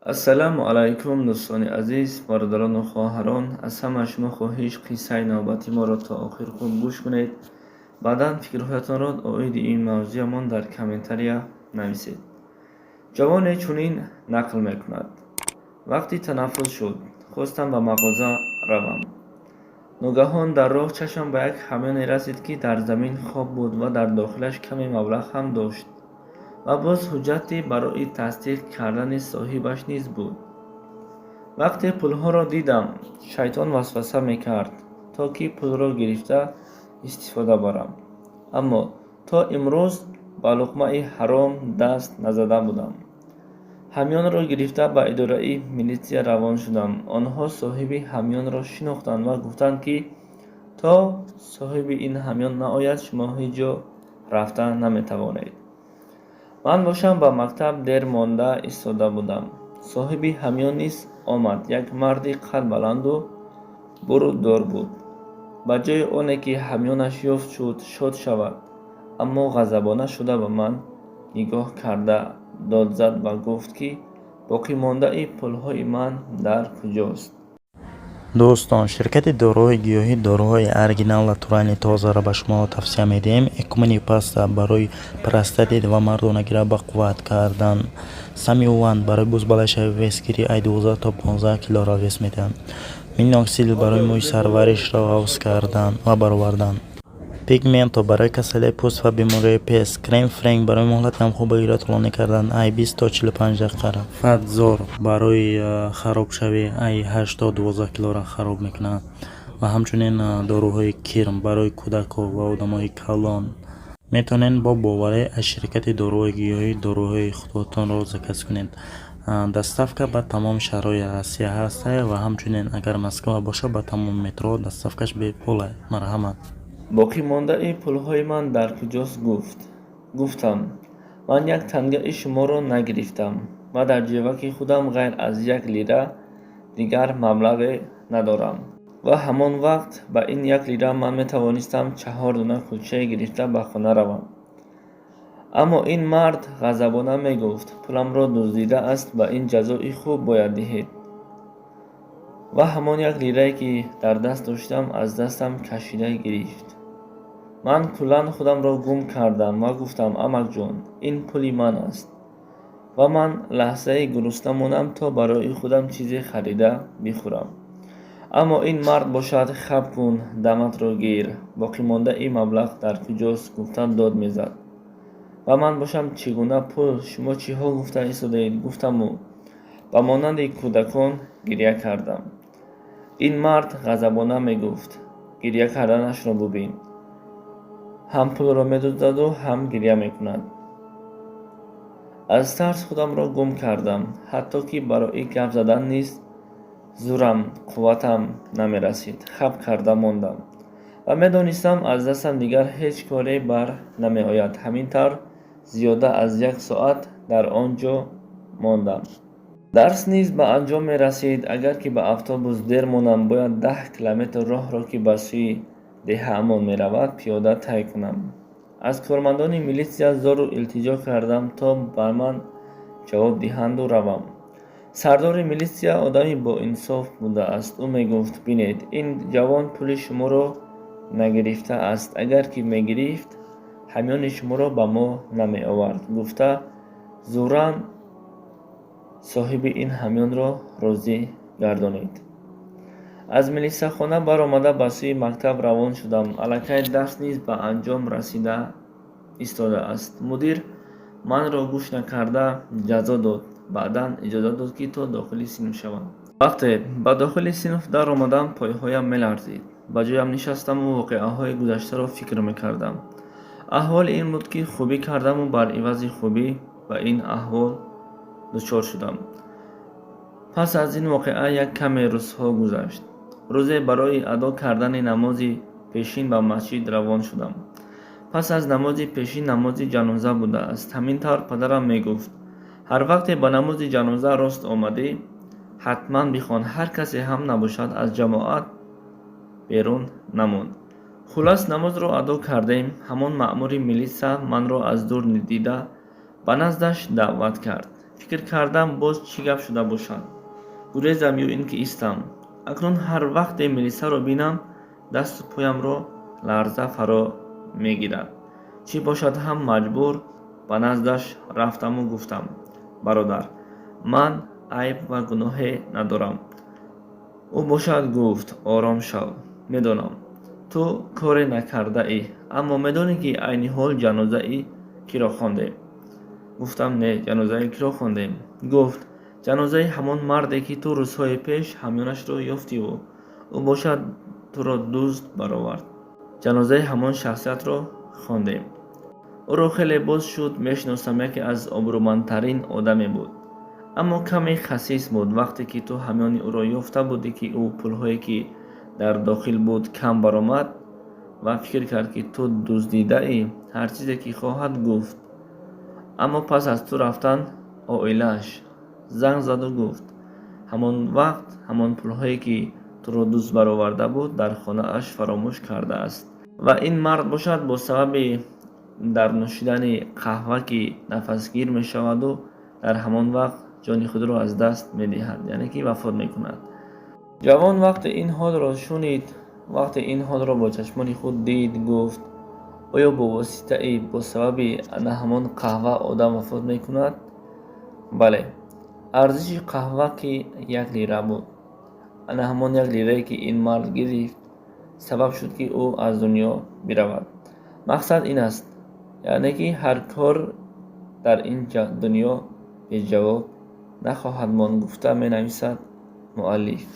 Ассалому алайкум, дӯстони азиз, бародарону хоҳарон. Аз ҳама шумо хоҳиш, қиссаи навбати моро то охир хуб гӯш кунед. Баъдан фикрҳоятонро оиди ин мавзӯямон дар комментария нависед. Ҷавоне чунин нақл мекунад: вақти танаффус шуд, хостам ба мағоза равам. Ногаҳон дар роҳ чашмам ба як ҳамёне расид, ки дар замин хоб буд ва дар дохилаш каме маблағ ҳам дошт ва боз ҳуҷҷате барои тасдиқ кардани соҳибаш низ буд. Вақте пулҳоро дидам, шайтон васваса мекард, то ки пулро гирифта истифода барам. Аммо то имрӯз ба луқмаи ҳаром даст назада будам. Ҳамёнро гирифта, ба идораи милитсия равон шудам. Онҳо соҳиби ҳамёнро шинохтанд ва гуфтанд, ки то соҳиби ин ҳамён наояд, шумо ҳеҷ ҷо рафта наметавонед. Ман бошам ба мактаб дер монда истода будам. Соҳиби ҳамён низ омад. Як марди қадбаланду буруддор буд. Ба ҷои оне ки ҳамёнаш ёфт шуд, шод шавад, аммо ғазабона шуда, ба ман нигоҳ карда, дод зад ва гуфт, ки боқимондаи пулҳои ман дар куҷост? Дӯстон, ширкати доруҳои гиёҳӣ доруҳои оригинал, натуральный, тозаро ба шумо тавсия медиҳем. Экумени паста барои простатит ва мардонагиро бақувват кардан, Самюван барои бузбалашави, весгирӣ, ай 12 то 15 килоро вес медиҳад, Миноксидил барои мӯи сарваришро ғафз кардан ва баровардан, Пигменто барои касалии пӯст ва бемориҳои пест, Крем Френк барои муҳлати ҳамхобагиро тӯлонӣ кардан, ай 20 то 45 дақиқа, Фатзор барои харобшавӣ, ай 8 то 12 килоро хароб мекунад ва ҳамчунин доруҳои кирм барои кӯдакҳо ва одамои калон. Метавонед бо боварӣ аз ширкати доруҳои гиёҳӣ доруҳои худотонро заказ кунед. Доставка ба тамоми шаҳрҳои Россия ҳаста ва ҳамчунин, агар Москва бошад, ба тамоми метро доставкаш бепул. Марҳамат. Боқимондаи пулҳои ман дар куҷост, гуфт. Гуфтам: ман як тангаи шуморо нагирифтам ва дар ҷеваки худам ғайр аз як лира дигар маблағе надорам. Ва ҳамон вақт ба ин як лира ман метавонистам чаҳор дона кулчае гирифта, ба хона равам. Аммо ин мард ғазабона мегуфт: пуламро дуздида аст, ба ин ҷазои хуб бояд диҳед. Ва ҳамон як лирае, ки дар даст доштам, аз дастам кашида гирифт. Ман куллан худамро гум кардам ва гуфтам: амакҷон, ин пули ман аст ва ман лаҳзае гурусна монам, то барои худам чизе харида бихӯрам. Аммо ин мард бошад: хап кун, даматро гир, боқимондаи маблағ дар куҷост, гуфта дод мезад. Ва ман бошам: чӣ гуна пул, шумо чиҳо гуфта истодаед, гуфтаму ба монанди кӯдакон гиря кардам. Ин мард ғазабона мегуфт: гиря карданашро бубин, ҳам пулро медуздаду ҳам гиря мекунад. Аз тарс худамро гум кардам, ҳатто ки барои гап задан низ зурам, қувватам намерасид. Хап карда мондам ва медонистам, аз дастам дигар ҳеҷ коре бар намеояд. Ҳамин тавр зиёда аз як соат дар он ҷо мондам. Дарс низ ба анҷом мерасид. Агар ки ба автобус дер монам, бояд 10 километр роҳро, ки ба сӯи деҳаамон меравад, пиёда тай кунам. Аз кормандони милитсия зору илтиҷо кардам, то ба ман ҷавоб диҳанду равам. Сардори милитсия одами боинсоф будааст. Ӯ мегуфт: бинед, ин ҷавон пули шуморо нагирифта аст, агар ки мегирифт, ҳамёни шуморо ба мо намеовард, гуфта, зӯран соҳиби ин ҳамёнро розӣ гардонид. Аз милисахона баромада, ба сӯи мактаб равон шудам. Аллакай дарс низ ба анҷом расида истодааст. Мудир манро гӯш накарда ҷазо дод, баъдан иҷозат дод, ки то дохили синф шавам. Вақте ба дохили синф даромадам, пойҳоям меларзид. Ба ҷоям нишастаму воқеаҳои гузаштаро фикр мекардам. Аҳволи ин буд, ки хубӣ кардаму бар ивази хубӣ ба ин аҳвол дучор шудам. Пас аз ин воқеа як каме рӯзҳо гузашт. Рӯзе барои адо кардани намози пешин ба масҷид равон шудам. Пас аз намози пешин намози ҷаноза будааст. Ҳамин тавр падарам мегуфт: ҳар вақте ба намози ҷаноза рост омадӣ, ҳатман бихон, ҳар касе ҳам набошад, аз ҷамоат берун намон. Хуллас, намозро адо кардем. Ҳамон маъмури милиса манро аз дур дида, ба наздаш даъват кард. Фикр кардам, боз чӣ гап шуда бошад, гурезам ё ин ки истам. Акнун ҳар вақте милисаро бинам, дасту поямро ларза фаро мегирад. Чӣ бошад ҳам, маҷбур ба наздаш рафтаму гуфтам: «Бародар, ман айб ва гуноҳе надорам». Ӯ бошад гуфт: «Ором шав, медонам, ту коре накардаӣ, аммо медонӣ, ки айни ҳол ҷанозаи киро хондем?» Гуфтам: «Не, ҷанозаи киро хондем?» Гуфт: «Ҷанозаи ҳамон марде, ки ту рӯзҳои пеш ҳамёнашро ёфтиву ӯ бошад туро дузд баровард. Ҷанозаи ҳамон шахсиятро хондем. Ӯро хеле боз шуд мешиносам, яке аз обрӯмандтарин одаме буд, аммо каме хасис буд. Вақте ки ту ҳамёни ӯро ёфта будӣ, ки ӯ пулҳое, ки дар дохил буд, кам баромад ва фикр кард, ки ту дуздидаӣ, ҳар чизе ки хоҳад, гуфт. Аммо пас аз ту рафтан оилааш занг заду гуфт, ҳамон вақт ҳамон пулҳое, ки туро дузд бароварда буд, дар хонааш фаромӯш кардааст. Ва ин мард бошад, бо сабаби дар нӯшидани қаҳва, ки нафасгир мешаваду дар ҳамон вақт ҷони худро аз даст медиҳад, яъне ки вафот мекунад». Ҷавон вақте ин ҳолро шунид, вақте ин ҳолро бо чашмони худ дид, гуфт: «Оё бо воситаи, бо сабаби ана ҳамон қаҳва одам вафот мекунад?» Бале, арзиши қаҳва ки 1 лира буд, ана ҳамон 1 лирае, ки ин мард гирифт, сабаб шуд, ки ӯ аз дунё биравад. Мақсад ин аст, яъне ки ҳар кор дар ин дунё беҷавоб нахоҳад монд, гуфта менависад муаллиф.